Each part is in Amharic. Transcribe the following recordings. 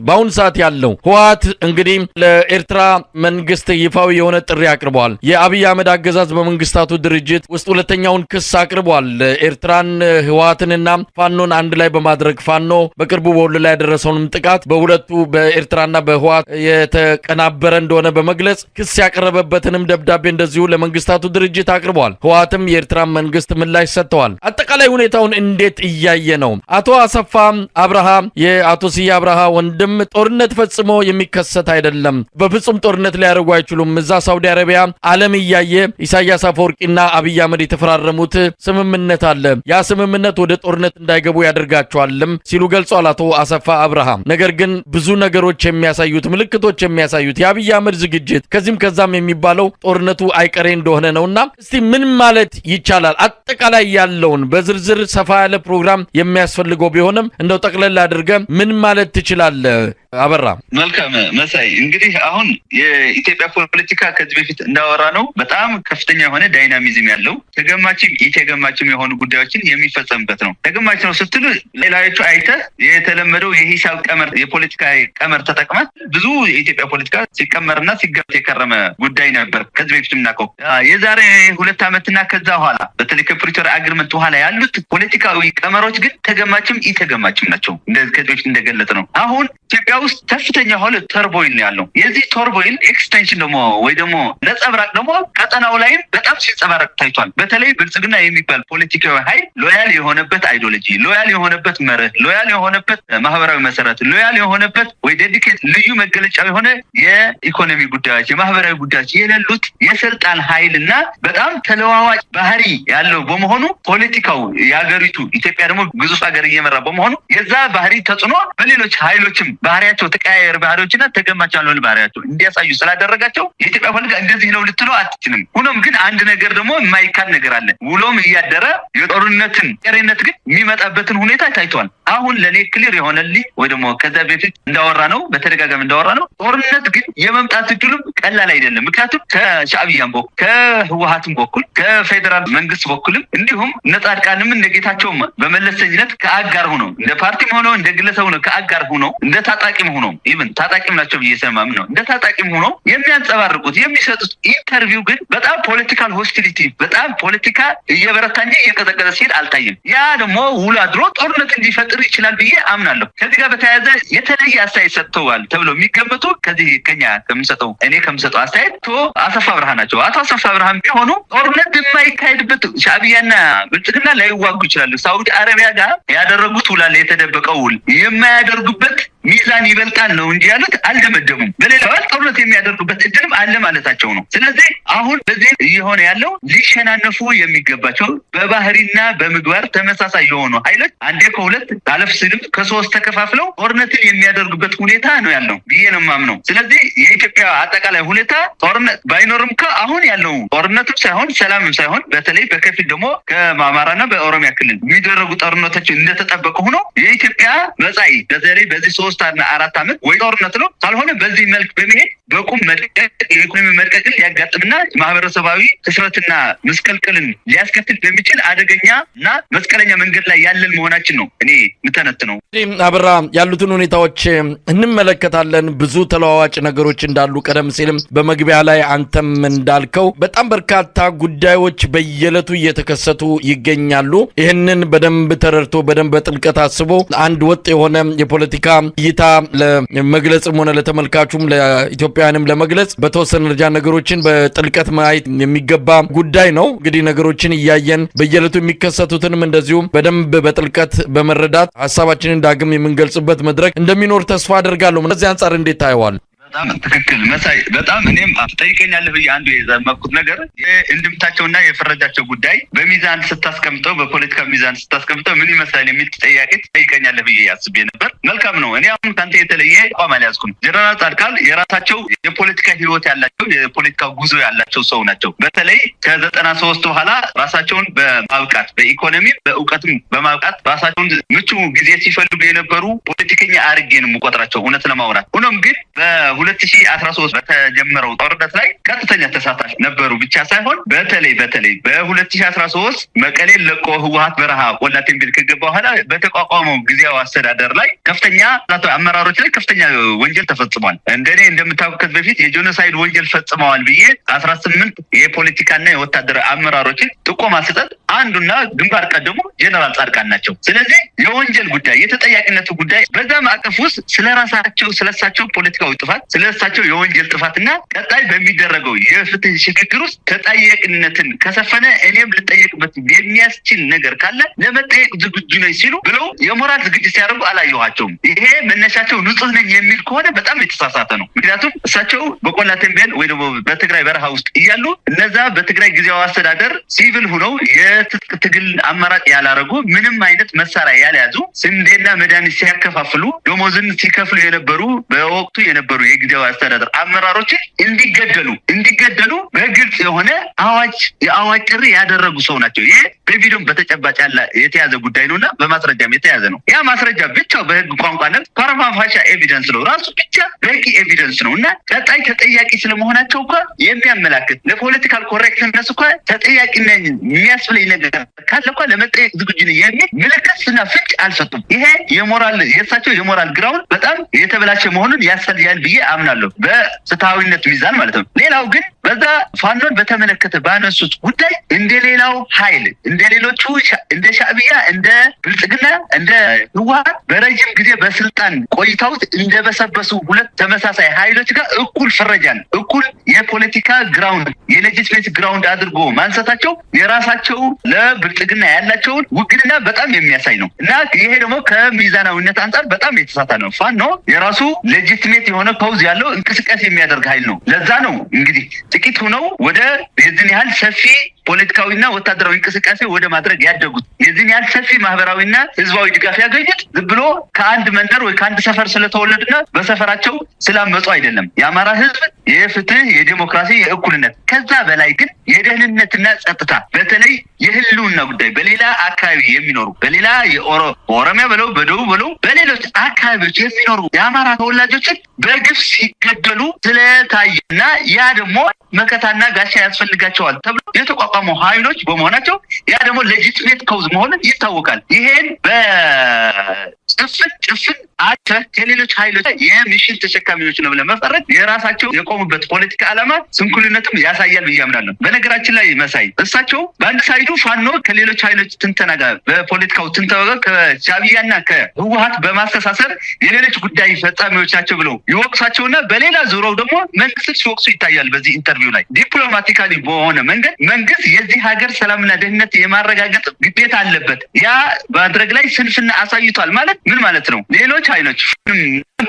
በአሁኑ ሰዓት ያለው ህወሓት እንግዲህ ለኤርትራ መንግስት ይፋዊ የሆነ ጥሪ አቅርበዋል። የአብይ አህመድ አገዛዝ በመንግስታቱ ድርጅት ውስጥ ሁለተኛውን ክስ አቅርቧል። ኤርትራን፣ ህወሓትንና ፋኖን አንድ ላይ በማድረግ ፋኖ በቅርቡ በወሎ ላይ ያደረሰውንም ጥቃት በሁለቱ በኤርትራና በህወሓት የተቀናበረ እንደሆነ በመግለጽ ክስ ያቀረበበትንም ደብዳቤ እንደዚሁ ለመንግስታቱ ድርጅት አቅርበዋል። ህወሓትም የኤርትራ መንግስት ምላሽ ሰጥተዋል። አጠቃላይ ሁኔታውን እንዴት እያየ ነው? አቶ አሰፋ አብርሃ፣ የአቶ ስዬ አብርሃ ወንድም፣ ጦርነት ፈጽሞ የሚከሰት አይደለም፣ በፍጹም ጦርነት ሊያደርጉ አይችሉም። እዛ ሳውዲ አረቢያ ዓለም እያየ ኢሳያስ አፈወርቂና አብይ አህመድ የተፈራረሙት ስምምነት አለ። ያ ስምምነት ወደ ጦርነት እንዳይገቡ ያደርጋቸዋልም ሲሉ ገልጿል አቶ አሰፋ አብርሃ። ነገር ግን ብዙ ነገሮች የሚያሳዩት፣ ምልክቶች የሚያሳዩት፣ የአብይ አህመድ ዝግጅት ከዚህም ከዛም የሚባለው ጦርነቱ አይቀሬ እንደሆነ ነውና እስቲ ምን ማለት ይቻላል? አጠቃላይ ያለውን በዝርዝር ሰፋ ያለ ፕሮግራም የሚያስፈልገው ቢሆንም እንደው ጠቅለል አድርገህ ምን ማለት ትችላለህ አበራ? መልካም መሳይ፣ እንግዲህ አሁን የኢትዮጵያ ፖለቲካ ከዚህ በፊት እንዳወራነው በጣም ከፍተኛ የሆነ dynamism ያለው፣ ተገማችም ኢተገማችም የሆኑ ጉዳዮችን የሚፈጸምበት ነው። ተገማች ነው ስትሉ ሌላዎቹ አይተህ የተለመደው የሂሳብ ቀመር፣ የፖለቲካ ቀመር ተጠቅመህ ብዙ የኢትዮጵያ ፖለቲካ ሲቀመርና ሲገመት የከረመ ጉዳይ ነበር። ከዚህ በፊት የምናውቀው የዛሬ 2 ዓመትና ከዛ በኋላ፣ በተለይ ከፕሪቶሪያ agreement በኋላ ያሉት ፖለቲካዊ ቀመሮች ግን ተገማችም ኢተገማችም ናቸው። ከዚህ በፊት እንደገለጽነው አሁን ኢትዮጵያ ውስጥ ከፍተኛ የሆነ turmoil ነው ያለው። የዚህ turmoil extension ደግሞ ወይ ደግሞ ነጸብራቅ ደግሞ ቀጠናው ላይም በጣም ሲንጸባረቅ ታይቷል። በተለይ ብልጽግና የሚባል ፖለቲካዊ ኃይል loyal የሆነበት ideology፣ loyal የሆነበት መርህ፣ loyal የሆነበት ማህበራዊ መሰረት፣ loyal የሆነበት ወይ dedicate ልዩ መገለጫ የሆነ የኢኮኖሚ ጉዳዮች፣ የማህበራዊ ጉዳዮች የሌሉት የስልጣን ኃይል እና በጣም ተለዋዋጭ ባህሪ ያለው በመሆኑ፣ ፖለቲካው የሀገሪቱ ኢትዮጵያ ደግሞ ግዙፍ ሀገር እየመራ በመሆኑ የዛ ባህሪ ተጽዕኖ በሌሎች ኃይሎችም ባህሪያቸው ተቀያየር ባህሪዎችና ተገማች ያልሆነ ባህሪያቸው እንዲያሳዩ ስላደረጋቸው የኢትዮጵያ ፖለቲካ እንደዚህ ነው ልትለው አትችልም። ሆኖም ግን አንድ ነገር ደግሞ የማይካድ ነገር አለ። ውሎም እያደረ የጦርነትን ቀሬነት ግን የሚመጣበትን ሁኔታ ታይቷል። አሁን ለእኔ clear የሆነልኝ ወይ ደግሞ ከዛ በፊት እንዳወራነው፣ በተደጋጋሚ እንዳወራነው፣ ጦርነት ግን የመምጣት እድሉም ቀላል አይደለም። ምክንያቱም ከሻዕቢያም በኩል፣ ከህወሀትም በኩል፣ ከፌዴራል መንግስት በኩልም፣ እንዲሁም እነ ጻድቃንም እነ ጌታቸውም በመለሰኝነት ከአጋር ሆነው፣ እንደ ፓርቲም ሆነው እንደ ግለሰብ ሆነው፣ ከአጋር ሆነው፣ እንደ ታጣቂም ሆነው፣ even ታጣቂም ናቸው ብዬ ስለማምን ነው፣ እንደ ታጣቂም ሆነው የሚያንጸባርቁት፣ የሚሰጡት interview ግን በጣም political hostility፣ በጣም ፖለቲካ እየበረታ እንጂ እየቀዘቀዘ ሲሄድ አልታየም። ያ ደግሞ ውሎ አድሮ ጦርነት እንዲፈጥር ይችላል ብዬ አምናለሁ። ከዚህ ጋር በተያያዘ የተለየ አስተያየት ሰጥተዋል ተብሎ የሚገመቱ ከዚህ ከኛ ከምሰጠው፣ እኔ ከምሰጠው አስተያየት አቶ አሰፋ አብርሃ ናቸው። አቶ አሰፋ አብርሃም ቢሆኑ ጦርነት የማይካሄድበት፣ ሻዕቢያና ብልጽግና ላይዋጉ ይችላሉ። ሳውዲ አረቢያ ጋር ያደረጉት ውል አለ፣ የተደበቀው ውል። የማያደርጉበት ሚዛን ይበልጣል ነው እንጂ ያሉት፣ አልደመደሙም። በሌላ ጦርነት የሚያደርጉበት እድልም አለ ማለታቸው ነው። ስለዚህ አሁን በዚህ እየሆነ ያለው ሊሸናነፉ የሚገባቸው በባህሪና በምግባር ተመሳሳይ የሆኑ ኃይሎች አንዴ ከሁለት፣ አለፍ ሲልም ከሶስት ተከፋፍለው ጦርነትን የሚያደርጉበት ሁኔታ ነው ያለው ብዬ ነው የማምነው። ስለዚህ የኢትዮጵያ አጠቃላይ ሁኔታ ጦርነት ባይኖርም አሁን ያለው ጦርነትም ሳይሆን ሰላምም ሳይሆን፣ በተለይ በከፊል ደግሞ ከአማራና በኦሮሚያ ክልል የሚደረጉ ጦርነቶች እንደተጠበቀ ሆኖ፣ የኢትዮጵያ መጻኢ በተለይ በዚህ 3ና 4 ዓመት ወይ ጦርነት ነው፣ ካልሆነ በዚህ መልክ በመሄድ በቁም መድቀቅ፣ የኢኮኖሚ መድቀቅን ሊያጋጥምና ማህበረሰባዊ ክስረትና ምስቅልቅልን ሊያስከትል በሚችል አደገኛ እና መስቀለኛ መንገድ ላይ ያለን መሆናችን ነው እኔ ምተነትነው። አበራ፣ ያሉትን ሁኔታዎች እንመለከታለን። ብዙ ተለዋዋጭ ነገሮች እንዳሉ ቀደም ሲልም በመግቢያ ላይ አንተም እንዳልከው በጣም በርካታ ጉዳዮች በየዕለቱ እየተከሰቱ ይገኛሉ። ይህንን በደንብ ተረድቶ፣ በደንብ በጥልቀት አስቦ አንድ ወጥ የሆነ የፖለቲካ እይታ ለመግለጽም ሆነ ለተመልካቹም ለኢትዮጵያውያንም ለመግለጽ በተወሰነ ደረጃ ነገሮችን በጥልቀት ማየት የሚገባ ጉዳይ ነው። እንግዲህ ነገሮችን እያየን በየዕለቱ የሚከሰቱትንም እንደዚሁ በደንብ በጥልቀት በመረዳት ሀሳባችንን ዳግም የምንገልጽበት መድረክ እንደሚኖር ተስፋ አደርጋለሁ። ከዚህ አንጻር እንዴት ታየዋል? በጣም ትክክል መሳይ። በጣም እኔም ትጠይቀኛለህ ብዬ አንዱ የዘመኩት ነገር የእንድምታቸውና የፈረጃቸው ጉዳይ በሚዛን ስታስቀምጠው፣ በፖለቲካ ሚዛን ስታስቀምጠው ምን ይመስላል የሚል ጥያቄ ትጠይቀኛለህ ብዬ አስቤ ነበር። መልካም ነው። እኔ አሁን ከአንተ የተለየ አቋም አልያዝኩም። ጀነራል ጻድቃን የራሳቸው የፖለቲካ ህይወት ያላቸው፣ የፖለቲካ ጉዞ ያላቸው ሰው ናቸው። በተለይ ከ93 በኋላ ራሳቸውን በማብቃት፣ በኢኮኖሚ በእውቀትም በማብቃት ራሳቸውን ምቹ ጊዜ ሲፈልጉ የነበሩ ፖለቲከኛ አድርጌ ነው የምቆጥራቸው እውነት ለማውራት። ሆኖም ግን በ2013 በተጀመረው ጦርነት ላይ ቀጥተኛ ተሳታፊ ነበሩ ብቻ ሳይሆን በተለይ በ2013 መቀሌን ለቆ ህወሓት በረሃ ቆላ ተንቤን ከገባ በኋላ በተቋቋመው ጊዜያዊ አስተዳደር ላይ ከፍተኛ አመራሮች ላይ ከፍተኛ ወንጀል ተፈጽሟል። እንደኔ እንደምታውቁት በፊት የ genocide ወንጀል ፈጽመዋል ብዬ 18 የፖለቲካና የወታደራዊ አመራሮችን ጥቆማ ስጠት አንዱና ግንባር ቀደሙ ጀነራል ጻድቃን ናቸው። ስለዚህ የወንጀል ጉዳይ፣ የተጠያቂነቱ ጉዳይ በዛ ማዕቀፍ ውስጥ ስለራሳቸው፣ ስለሳቸው ፖለቲካዊ ጥፋት፣ ስለሳቸው የወንጀል ጥፋትና ቀጣይ በሚደረገው የፍትህ ሽግግር ውስጥ ተጠያቂነትን ከሰፈነ እኔም ልጠየቅበት የሚያስችል ነገር ካለ ለመጠየቅ ዝግጁ ነኝ ሲሉ ብለው የሞራል ዝግጅት ሲያደርጉ አላየኋቸውም። ይሄ መነሻቸው ንጹህ ነኝ የሚል ከሆነ በጣም የተሳሳተ ነው። ምክንያቱም እሳቸው በቆላ ተንቤን ወይ ደግሞ በትግራይ በረሃ ውስጥ እያሉ እነዛ በትግራይ ጊዜያዊ አስተዳደር ሲቪል ሆነው የትጥቅ ትግል አማራጭ ያላረጉ፣ ምንም አይነት መሳሪያ ያልያዙ፣ ስንዴና መድኃኒት ሲያከፋፍሉ፣ ደሞዝን ሲከፍሉ የነበሩ በወቅቱ የነበሩ የጊዜያዊ አስተዳደር አመራሮችን እንዲገደሉ በግልጽ የሆነ አዋጅ፣ የአዋጅ ጥሪ ያደረጉ ሰው ናቸው። ይሄ በቪዲዮም በተጨባጭ ያለ የተያዘ ጉዳይ ነውና በማስረጃም የተያዘ ነው። ያ ማስረጃ ብቻው በህግ ቋንቋነት prima facie evidence ነው፣ ራሱ ብቻ በቂ evidence ነው። እና ቀጣይ ተጠያቂ ስለመሆናቸው እንኳ የሚያመላክት፣ ለ political correctness እንኳ ተጠያቂ ነኝ የሚያስብለኝ ነገር ካለ እንኳ ለመጠየቅ ዝግጁ ነኝ የሚል ምልክትና ፍንጭ አልሰጡም። ይሄ የሞራል የእሳቸው የ moral ground በጣም የተበላሸ መሆኑን ያሳያል ብዬ አምናለሁ፣ በፍትሃዊነት ሚዛን ማለት ነው። ሌላው ግን በዛ ፋኖን በተመለከተ ባነሱት ጉዳይ እንደ ሌላው ኃይል፣ እንደ ሌሎቹ፣ እንደ ሻዕቢያ፣ እንደ ብልጽግና፣ እንደ ህወሓት በረጅም ጊዜ በስልጣን ቆይታ ውስጥ እንደበሰበሱ ሁለት ተመሳሳይ ኃይሎች ጋር እኩል ፍረጃን፣ እኩል የፖለቲካ ground፣ የ legitimate ground አድርጎ ማንሳታቸው የራሳቸው ለብልጽግና ያላቸውን ውግንና በጣም የሚያሳይ ነው። እና ይሄ ደግሞ ከሚዛናዊነት አንጻር በጣም የተሳሳተ ነው። ፋኖ የራሱ legitimate የሆነ cause ያለው እንቅስቃሴ የሚያደርግ ኃይል ነው። ለዛ ነው እንግዲህ ጥቂት ሆነው ወደ የዚህን ያህል ሰፊ ፖለቲካዊና ወታደራዊ እንቅስቃሴ ወደ ማድረግ ያደጉት፣ የዚህን ያህል ሰፊ ማህበራዊና ህዝባዊ ድጋፍ ያገኙት። ዝም ብሎ ከአንድ መንደር ወይ ከአንድ ሰፈር ስለተወለዱና በሰፈራቸው ስላመፁ አይደለም። የአማራ ህዝብ የፍትህ፣ የዲሞክራሲ፣ የእኩልነት፣ ከዛ በላይ ግን የደህንነትና ጸጥታ፣ በተለይ የህልውና ጉዳይ፣ በሌላ አካባቢ የሚኖሩ፣ በሌላ የኦሮሚያ በለው፣ በደቡብ በለው፣ በሌሎች አካባቢዎች የሚኖሩ የአማራ ተወላጆችን በግፍ ሲገደሉ ስለታየ እና ያ ደግሞ መከታና ጋሻ ያስፈልጋቸዋል ተብሎ የተቋቋሙ ኃይሎች በመሆናቸው ያ ደግሞ legitimate cause መሆኑን ይታወቃል። ይሄን በጭፍን ጭፍን አተ ከሌሎች ኃይሎች የ mission ተሸካሚዎች ነው ብለህ መፈረጅ የራሳቸው የቆሙበት ፖለቲካ ዓላማ ስንኩልነትም ያሳያል ብዬ አምናለሁ። በነገራችን ላይ መሳይ፣ እሳቸው በአንድ side ኡ ፋኖ ከሌሎች ኃይሎች ትንተና ጋር፣ በፖለቲካው ትንተና ጋር ከሻዕቢያና ከህወሀት በማስተሳሰር የሌሎች ጉዳይ ፈጻሚዎች ናቸው ብለው ይወቅሳቸውና በሌላ ዙረው ደግሞ መንግስትን ሲወቅሱ ይታያል። በዚህ interview ላይ diplomatically በሆነ መንገድ መንግስት የዚህ ሀገር ሰላምና ደህንነት የማረጋገጥ ግዴታ አለበት፣ ያ ማድረግ ላይ ስንፍና አሳይቷል ማለት ምን ማለት ነው? ሌሎች ኃይሎች፣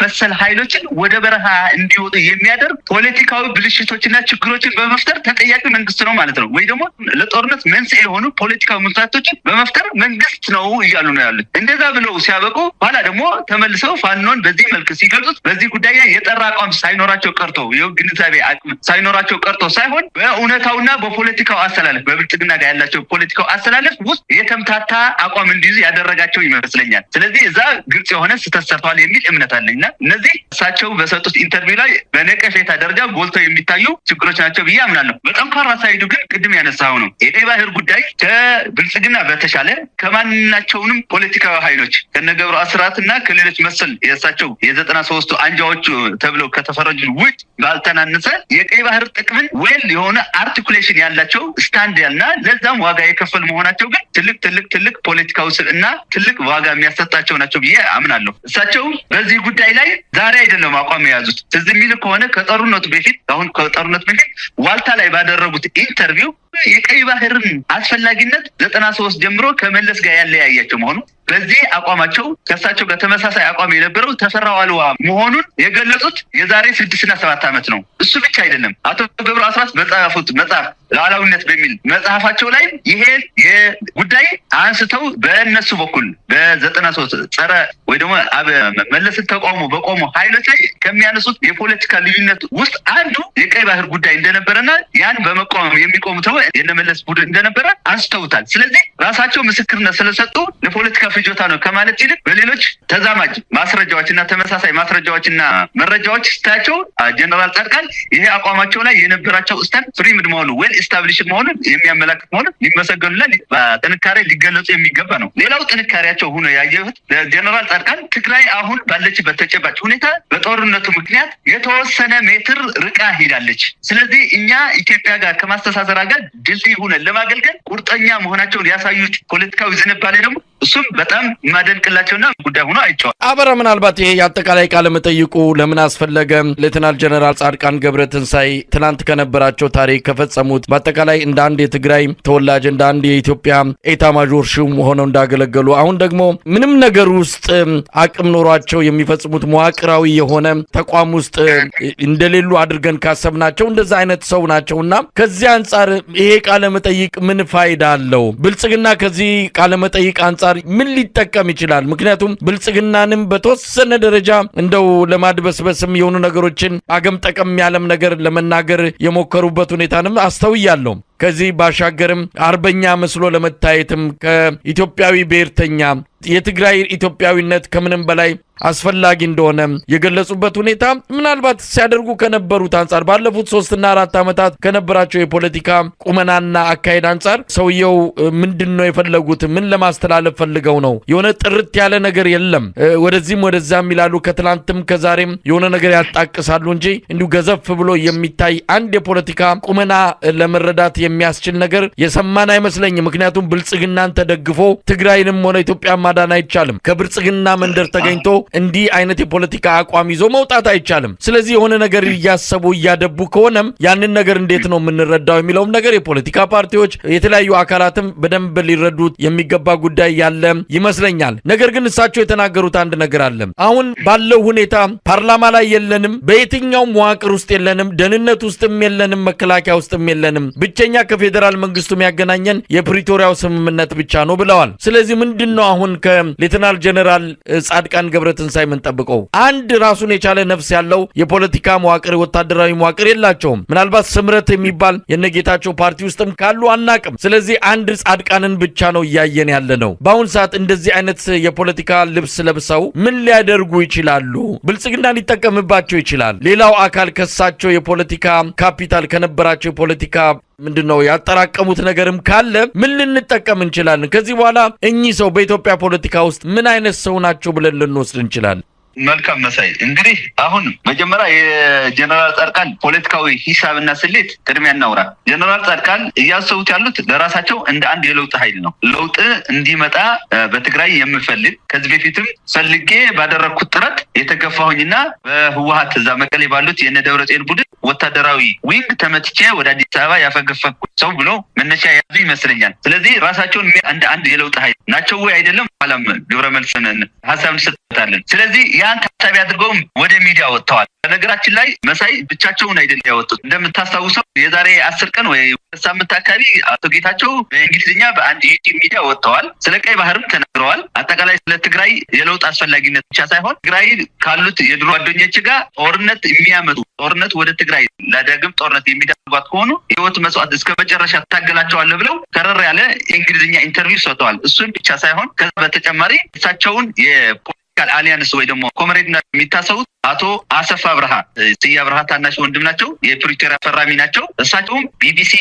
መሰል ኃይሎችን ወደ በረሃ እንዲወጡ የሚያደርግ ፖለቲካዊ ብልሽቶችና ችግሮችን በመፍጠር ተጠያቂ መንግስት ነው ማለት ነው። ወይ ደግሞ ለጦርነት መንስኤ የሆኑ ፖለቲካዊ ምክንያቶችን በመፍጠር መንግስት ነው እያሉ ነው ያሉት። እንደዛ ብለው ሲያበቁ ኋላ ደግሞ ተመልሰው ፋኖን በዚህ መልክ ሲገልጹት በዚህ ጉዳይ ላይ የጠራ አቋም ሳይኖራቸው ቀርቶ፣ የግንዛቤ አቅም ሳይኖራቸው ቀርቶ ሳይሆን በእውነታውና በፖለቲካው አሰላለፍ፣ በብልጽግና ጋር ያላቸው ፖለቲካው አሰላለፍ ውስጥ የተምታታ አቋም እንዲይዙ ያደረጋቸው ይመስለኛል። ስለዚህ እዛ ግልጽ የሆነ ስህተት ሰርተዋል የሚል እምነት አለኝ። እና እነዚህ እሳቸው በሰጡት interview ላይ በነቀፌታ ደረጃ ጎልተው የሚታዩ ችግሮች ናቸው ብዬ አምናለሁ። በጠንካራ side ኡ ግን ቅድም ያነሳው ነው። የቀይ ባህር ጉዳይ ከብልጽግና በተሻለ ከማናቸውንም ፖለቲካዊ ኃይሎች፣ ከነገብሩ አስራት እና ከሌሎች መሰል የእሳቸው የ93ቱ አንጃዎቹ ተብለው ከተፈረጁ ውጭ ባልተናነሰ የቀይ ባህር ጥቅምን well የሆነ articulation ያላቸው፣ stand ያልና ለዛም ዋጋ የከፈሉ መሆናቸው ግን ትልቅ ትልቅ ትልቅ ፖለቲካዊ ስብዕና፣ ትልቅ ዋጋ የሚያሰጣቸው ናቸው ብዬ አምናለሁ። እሳቸው በዚህ ጉዳይ ላይ ዛሬ አይደለም አቋም የያዙት። ትዝ የሚል ከሆነ ከጦርነቱ በፊት፣ አሁን ከጦርነቱ በፊት ዋልታ ላይ ባደረጉት interview የቀይ ባህርን አስፈላጊነት 93 ጀምሮ ከመለስ ጋር ያለያያቸው መሆኑ፣ በዚህ አቋማቸው ከእሳቸው ጋር ተመሳሳይ አቋም የነበረው ተፈራ ዋልዋ መሆኑን የገለጹት የዛሬ 6ና 7 ዓመት ነው። እሱ ብቻ አይደለም። አቶ ገብሩ አስራት በጻፉት መጽሐፍ፣ ሉዓላዊነት በሚል መጽሐፋቸው ላይ ይሄ ጉዳይ አንስተው በእነሱ በኩል በ93 ጸረ ወይ ደግሞ መለስን ተቃውሞ በቆሙ ኃይሎች ላይ ከሚያነሱት የፖለቲካ ልዩነት ውስጥ አንዱ የቀይ ባህር ጉዳይ እንደነበረና ያን በመቃወም የሚቆሙት ደግሞ የነመለስ ቡድን እንደነበረ አንስተውታል። ስለዚህ ራሳቸው ምስክርነት ስለሰጡ ለፖለቲካ ፍጆታ ነው ከማለት ይልቅ በሌሎች ተዛማጅ ማስረጃዎችና ተመሳሳይ ማስረጃዎችና መረጃዎች ስታያቸው ጀነራል ጻድቃን ይሄ አቋማቸው ላይ የነበራቸው stand firm መሆኑ፣ well established መሆኑን የሚያመላክት መሆኑን ሊመሰገኑና በጥንካሬ ሊገለጹ የሚገባ ነው። ሌላው ጥንካሬያቸው ሆኖ ያየሁት ጀነራል ጻድቃን ትግራይ አሁን ባለችበት ተጨባጭ ሁኔታ በጦርነቱ ምክንያት የተወሰነ ሜትር ርቃ ሄዳለች። ስለዚህ እኛ ኢትዮጵያ ጋር ከማስተሳሰር ጋር ድልድይ ሆነን ለማገልገል ቁርጠኛ መሆናቸውን ያሳዩት ፖለቲካዊ ዝንባሌ ደግሞ እሱም በጣም የማደንቅላቸውና ጉዳይ ሆኖ አይቼዋለሁ። አበራ፣ ምናልባት ይሄ የአጠቃላይ ቃለ መጠይቁ ለምን አስፈለገ? ሌተናል ጀነራል ጻድቃን ገብረትንሳኤ ትናንት ከነበራቸው ታሪክ፣ ከፈጸሙት፣ በአጠቃላይ እንደ አንድ የትግራይ ተወላጅ፣ እንደ አንድ የኢትዮጵያ ኤታ ማዦር ሹም ሆነው እንዳገለገሉ፣ አሁን ደግሞ ምንም ነገር ውስጥ አቅም ኖሯቸው የሚፈጽሙት መዋቅራዊ የሆነ ተቋም ውስጥ እንደሌሉ አድርገን ካሰብናቸው እንደዛ አይነት ሰው ናቸውና ከዚህ አንጻር ይሄ ቃለ መጠይቅ ምን ፋይዳ አለው? ብልጽግና ከዚህ ቃለ መጠይቅ አንጻር ምን ሊጠቀም ይችላል? ምክንያቱም ብልጽግናንም በተወሰነ ደረጃ እንደው ለማድበስበስም የሆኑ ነገሮችን አገም ጠቀም ያለም ነገር ለመናገር የሞከሩበት ሁኔታንም አስተውያለሁ። ከዚህ ባሻገርም አርበኛ መስሎ ለመታየትም ከኢትዮጵያዊ ብሔርተኛ የትግራይ ኢትዮጵያዊነት ከምንም በላይ አስፈላጊ እንደሆነ የገለጹበት ሁኔታ ምናልባት ሲያደርጉ ከነበሩት አንጻር፣ ባለፉት 3ና 4 ዓመታት ከነበራቸው የፖለቲካ ቁመናና አካሄድ አንጻር ሰውየው ምንድን ነው የፈለጉት? ምን ለማስተላለፍ ፈልገው ነው? የሆነ ጥርት ያለ ነገር የለም። ወደዚህም ወደዛም ይላሉ። ከትላንትም ከዛሬም የሆነ ነገር ያጣቅሳሉ እንጂ እንዲሁ ገዘፍ ብሎ የሚታይ አንድ የፖለቲካ ቁመና ለመረዳት የሚያስችል ነገር የሰማን አይመስለኝም። ምክንያቱም ብልጽግናን ተደግፎ ትግራይንም ሆነ ኢትዮጵያ ማዳን አይቻልም። ከብልጽግና መንደር ተገኝቶ እንዲህ አይነት የፖለቲካ አቋም ይዞ መውጣት አይቻልም። ስለዚህ የሆነ ነገር እያሰቡ እያደቡ ከሆነም ያንን ነገር እንዴት ነው የምንረዳው የሚለውም ነገር የፖለቲካ ፓርቲዎች፣ የተለያዩ አካላትም በደንብ ሊረዱት የሚገባ ጉዳይ ያለ ይመስለኛል። ነገር ግን እሳቸው የተናገሩት አንድ ነገር አለ። አሁን ባለው ሁኔታ ፓርላማ ላይ የለንም፣ በየትኛውም መዋቅር ውስጥ የለንም፣ ደህንነት ውስጥም የለንም፣ መከላከያ ውስጥም የለንም። ብቸኛ ከፌዴራል መንግስቱ የሚያገናኘን የፕሪቶሪያው ስምምነት ብቻ ነው ብለዋል። ስለዚህ ምንድን ነው አሁን ከሌተናል ጀነራል ጻድቃን ገብረትንሳኤ የምንጠብቀው? አንድ ራሱን የቻለ ነፍስ ያለው የፖለቲካ መዋቅር፣ ወታደራዊ መዋቅር የላቸውም። ምናልባት ስምረት የሚባል የነጌታቸው ፓርቲ ውስጥም ካሉ አናቅም። ስለዚህ አንድ ጻድቃንን ብቻ ነው እያየን ያለ ነው። በአሁን ሰዓት እንደዚህ አይነት የፖለቲካ ልብስ ለብሰው ምን ሊያደርጉ ይችላሉ? ብልጽግና ሊጠቀምባቸው ይችላል። ሌላው አካል ከሳቸው የፖለቲካ ካፒታል ከነበራቸው የፖለቲካ ምንድን ነው ያጠራቀሙት ነገርም ካለ ምን ልንጠቀም እንችላለን? ከዚህ በኋላ እኚህ ሰው በኢትዮጵያ ፖለቲካ ውስጥ ምን አይነት ሰው ናቸው ብለን ልንወስድ እንችላለን? መልካም መሳይ፣ እንግዲህ አሁን መጀመሪያ የጀነራል ጻድቃን ፖለቲካዊ ሂሳብና ስሌት ቅድሚያ እናውራ። ጀነራል ጻድቃን እያሰቡት ያሉት ለራሳቸው እንደ አንድ የለውጥ ኃይል ነው። ለውጥ እንዲመጣ በትግራይ የምፈልግ፣ ከዚህ በፊትም ፈልጌ ባደረግኩት ጥረት የተገፋሁኝና በህወሀት እዛ መቀሌ ባሉት የነ ደብረጽዮን ቡድን ወታደራዊ wing ተመትቼ ወደ አዲስ አበባ ያፈገፈኩት ሰው ብሎ መነሻ የያዙ ይመስለኛል። ስለዚህ ራሳቸውን እንደ አንድ የለውጥ ኃይል ናቸው ወይ አይደለም፣ ኋላም ግብረ መልስን ሀሳብ እንሰጥበታለን። ስለዚህ ያን ታሳቢ አድርገውም ወደ ሚዲያ ወጥተዋል። በነገራችን ላይ መሳይ፣ ብቻቸውን አይደለም ያወጡት። እንደምታስታውሰው የዛሬ 10 ቀን ወይ 2 ሳምንት አካባቢ አቶ ጌታቸው በእንግሊዝኛ በአንድ ዩቲዩብ ሚዲያ ወጥተዋል። ስለ ቀይ ባህርም ተናግረዋል። አጠቃላይ ስለ ትግራይ የለውጥ አስፈላጊነት ብቻ ሳይሆን ትግራይ ካሉት የድሮ ጓደኞች ጋር ጦርነት የሚያመጡ፣ ጦርነት ወደ ትግራይ ለዳግም ጦርነት የሚዳርጓት ከሆኑ ህይወት መስዋዕት እስከ መጨረሻ ታገላቸዋለሁ ብለው ከረር ያለ የእንግሊዝኛ interview ሰጥተዋል። እሱን ብቻ ሳይሆን ከዛ በተጨማሪ እሳቸውን የ political alliance ወይ ደግሞ comrade የሚታሰቡት አቶ አሰፋ አብርሃ፣ ስዬ አብርሃ ታናሽ ወንድም ናቸው። የፕሪቶሪያ ፈራሚ ናቸው። እሳቸውም ቢቢሲ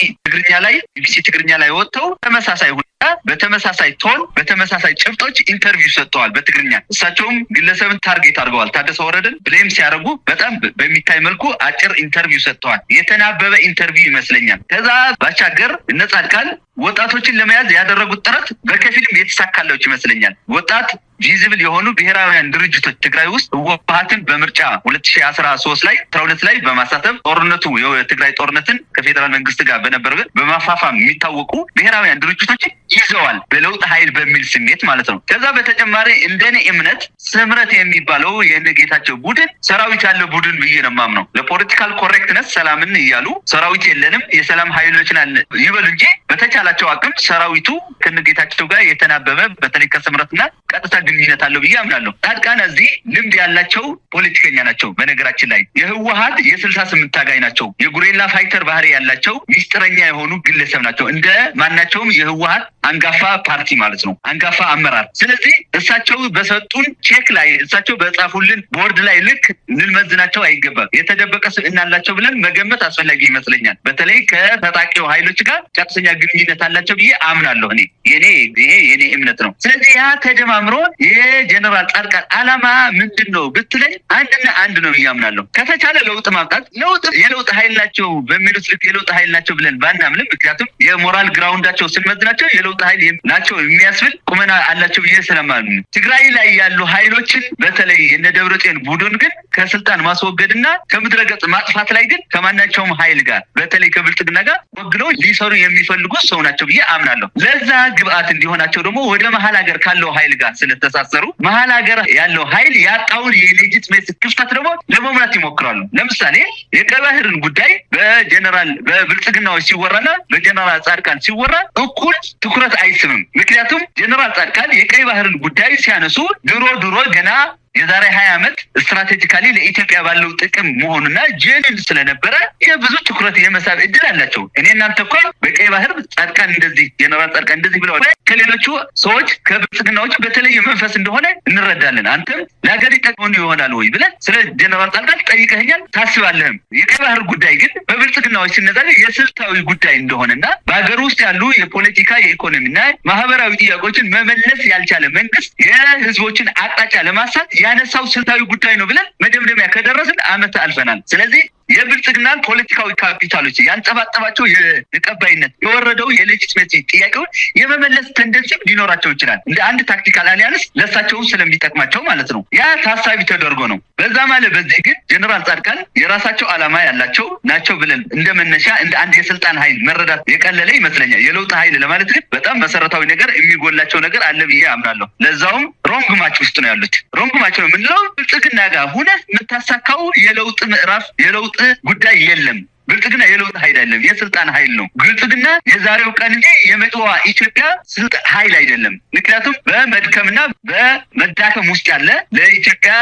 ትግርኛ ላይ ወጥተው ተመሳሳይ ሁኔታ፣ በተመሳሳይ tone፣ በተመሳሳይ ጭብጦች interview ሰጥተዋል በትግርኛ። እሳቸውም ግለሰብን target አድርገዋል። ታደሰ ወረደን blame ሲያደርጉ በጣም በሚታይ መልኩ አጭር interview ሰጥተዋል። የተናበበ interview ይመስለኛል። ከዛ ባሻገር እነ ጻድቃን ወጣቶችን ለመያዝ ያደረጉት ጥረት በከፊልም የተሳካላቸው ይመስለኛል። ወጣት visible የሆኑ ብሔራውያን ድርጅቶች ትግራይ ውስጥ ህወሓትን በምርጫ 2013 ላይ፣ 12 ላይ በማሳተፍ ጦርነቱ የትግራይ ጦርነትን ከፌዴራል መንግስት ጋር በነበረበት በማፋፋም የሚታወቁ ብሔራውያን ድርጅቶችን ይዘዋል። በለውጥ ኃይል በሚል ስሜት ማለት ነው። ከዛ በተጨማሪ እንደኔ እምነት ስምረት የሚባለው የእነ ጌታቸው ቡድን ሰራዊት ያለው ቡድን ብዬ ነው የማምነው። ለ political correctness ሰላምን እያሉ ሰራዊት የለንም፣ የሰላም ኃይሎች ነን ይበሉ እንጂ በተቻላቸው አቅም ሰራዊቱ ከነጌታቸው ጋር የተናበበ፣ በተለይ ከስምረትና ቀጥታ ግንኙነት አለው ብዬ አምናለሁ። ጻድቃን እዚህ ልምድ ያላቸው ፖለቲከኛ ናቸው። በነገራችን ላይ የህወሀት የ68 ታጋይ ናቸው። የ guerrilla fighter ባህሪ ያላቸው ሚስጥረኛ የሆኑ ግለሰብ ናቸው። እንደ ማናቸውም የህወሀት አንጋፋ ፓርቲ ማለት ነው፣ አንጋፋ አመራር። ስለዚህ እሳቸው በሰጡን ቼክ ላይ፣ እሳቸው በጻፉልን ቦርድ ላይ ልክ ልንመዝናቸው አይገባም። የተደበቀ ስብዕና አላቸው ብለን መገመት አስፈላጊ ይመስለኛል። በተለይ ከታጣቂው ኃይሎች ጋር ቀጥተኛ ግንኙነት አላቸው ብዬ አምናለሁ። እኔ የኔ ይሄ የኔ እምነት ነው። ስለዚህ ያ ተደማምሮ የጀነራል ጻድቃን አላማ ምንድን ነው ብትለኝ አንድና አንድ ነው ብዬ አምናለሁ። ከተቻለ ለውጥ ማምጣት። ለውጥ የለውጥ ኃይል ናቸው በሚሉት ልክ የለውጥ ኃይል ናቸው ብለን ባናምንም፣ ምክንያቱም የ moral ground ኣቸው ስንመዝናቸው የለውጥ ኃይል ናቸው የሚያስብል ቁመና አላቸው ብዬ ስለማምን፣ ትግራይ ላይ ያሉ ኃይሎችን በተለይ የነ ደብረጽዮን ቡድን ግን ከስልጣን ማስወገድና ከምድረ ገጽ ማጥፋት ላይ ግን ከማናቸውም ኃይል ጋር፣ በተለይ ከብልጽግና ጋር ወግነው ሊሰሩ የሚፈልጉ ሰው ናቸው ብዬ አምናለሁ። ለዛ ግብአት እንዲሆናቸው ደግሞ ወደ መሀል ሀገር ካለው ኃይል ጋር ስለተሳሰሩ መሀል ሀገር ያለው ኃይል ያጣውን የ legitimacy ክፍተት ደግሞ ለመሙላት ይሞክራሉ። ለምሳሌ የቀይ ባህርን ጉዳይ በጀነራል በብልጽግናዎች ሲወራና በጀነራል ጻድቃን ሲወራ እኩል ትኩረት አይስብም። ምክንያቱም ጀነራል ጻድቃን የቀይ ባህርን ጉዳይ ሲያነሱ ድሮ ድሮ ገና የዛሬ 20 ዓመት strategically ለኢትዮጵያ ባለው ጥቅም መሆኑና genuine ስለነበረ ይህ ብዙ ትኩረት የመሳብ እድል አላቸው። እኔ እናንተ እኮ በቀይ ባህር ጻድቃን እንደዚህ፣ ጀነራል ጻድቃን እንደዚህ ብለዋል፣ ከሌሎቹ ሰዎች ከብልጽግናዎች በተለየ መንፈስ እንደሆነ እንረዳለን። አንተም ለሀገር ይጠቅመኑ ይሆናል ወይ ብለህ ስለ ጀነራል ጻድቃን ጠይቀኸኛል፣ ታስባለህም። የቀይ ባህር ጉዳይ ግን በብልጽግናዎች ሲነዛ የስልታዊ ጉዳይ እንደሆነና በሀገር ውስጥ ያሉ የፖለቲካ፣ የኢኮኖሚና ማህበራዊ ጥያቄዎችን መመለስ ያልቻለ መንግስት የህዝቦችን አቅጣጫ ለማሳት ያነሳው ስልታዊ ጉዳይ ነው ብለን መደምደሚያ ከደረስን አመት አልፈናል። ስለዚህ የብልጽግናን ፖለቲካዊ ካፒታሎች ያንጠባጠባቸው የተቀባይነት የወረደው የ legitimacy ጥያቄውን የመመለስ tendency ም ሊኖራቸው ይችላል። እንደ አንድ tactical alliance ለእሳቸው ስለሚጠቅማቸው ማለት ነው። ያ ታሳቢ ተደርጎ ነው። በዛ ማለት በዚህ ግን ጀነራል ጻድቃን የራሳቸው ዓላማ ያላቸው ናቸው ብለን እንደ መነሻ እንደ አንድ የስልጣን ኃይል መረዳት የቀለለ ይመስለኛል። የለውጥ ኃይል ለማለት ግን በጣም መሰረታዊ ነገር የሚጎላቸው ነገር አለ ብዬ አምናለሁ። ለዛውም wrong match ውስጥ ነው ያሉት። Wrong match ነው የምንለው ብልጽግና ጋር ሁነህ የምታሳካው የለውጥ ምዕራፍ፣ የለውጥ ጉዳይ የለም። ብልጽግና የለውጥ ኃይል አይደለም፣ የስልጣን ኃይል ነው። ብልጽግና የዛሬው ቀን እንጂ የመጪዋ ኢትዮጵያ ስልጣን ኃይል አይደለም። ምክንያቱም በመድከምና በመዳከም ውስጥ ያለ፣ ለኢትዮጵያ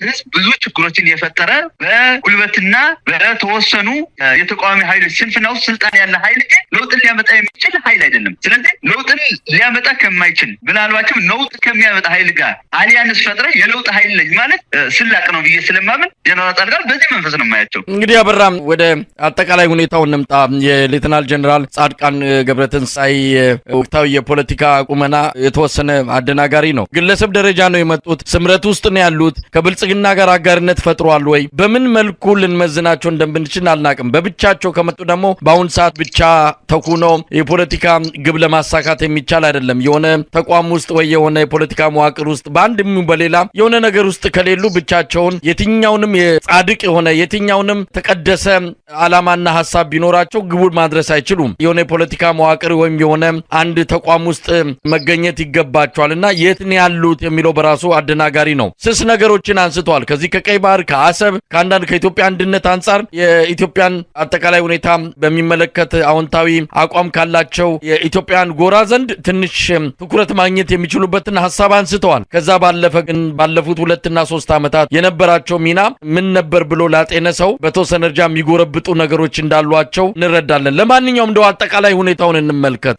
ሕዝብ ብዙ ችግሮችን የፈጠረ፣ በጉልበትና በተወሰኑ የተቃዋሚ ኃይሎች ስንፍና ውስጥ ስልጣን ያለ ኃይል እንጂ ለውጥን ሊያመጣ የሚችል ኃይል አይደለም። ስለዚህ ለውጥን ሊያመጣ ከማይችል፣ ምናልባትም ነውጥ ከሚያመጣ ኃይል ጋር alliance ፈጥረህ የለውጥ ኃይል ነኝ ማለት ስላቅ ነው ብዬ ስለማምን ጀነራል ጻድቃን በዚህ መንፈስ ነው የማያቸው። እንግዲህ አበራም ወደ አጠቃላይ ሁኔታው እንምጣ። የሌተናል ጀነራል ጻድቃን ገብረትንሳኤ ወቅታዊ የፖለቲካ ቁመና የተወሰነ አደናጋሪ ነው። ግለሰብ ደረጃ ነው የመጡት፣ ስምረት ውስጥ ነው ያሉት። ከብልጽግና ጋር አጋርነት ፈጥሯል ወይ? በምን መልኩ ልንመዝናቸው እንደምንችል አልናቅም። በብቻቸው ከመጡ ደግሞ በአሁን ሰዓት ብቻ ተኩኖ የፖለቲካ ግብ ለማሳካት የሚቻል አይደለም። የሆነ ተቋም ውስጥ ወይ የሆነ የፖለቲካ መዋቅር ውስጥ በአንድም በሌላ የሆነ ነገር ውስጥ ከሌሉ ብቻቸውን የትኛውንም የጻድቅ የሆነ የትኛውንም ተቀደሰ ዓላማና ሀሳብ ቢኖራቸው ግቡን ማድረስ አይችሉም። የሆነ የፖለቲካ መዋቅር ወይም የሆነ አንድ ተቋም ውስጥ መገኘት ይገባቸዋል እና የት ነው ያሉት የሚለው በራሱ አደናጋሪ ነው። ስስ ነገሮችን አንስቷል። ከዚህ ከቀይ ባህር፣ ከአሰብ፣ ከአንዳንድ ከኢትዮጵያ አንድነት አንጻር የኢትዮጵያን አጠቃላይ ሁኔታ በሚመለከት አዎንታዊ አቋም ካላቸው የኢትዮጵያን ጎራ ዘንድ ትንሽ ትኩረት ማግኘት የሚችሉበትን ሀሳብ አንስተዋል። ከዛ ባለፈ ግን ባለፉት 2ና 3 ዓመታት የነበራቸው ሚና ምን ነበር ብሎ ላጤነ ሰው በተወሰነ ደረጃ የሚጎረብጡ ነገሮች እንዳሏቸው እንረዳለን። ለማንኛውም እንደው አጠቃላይ ሁኔታውን እንመልከት።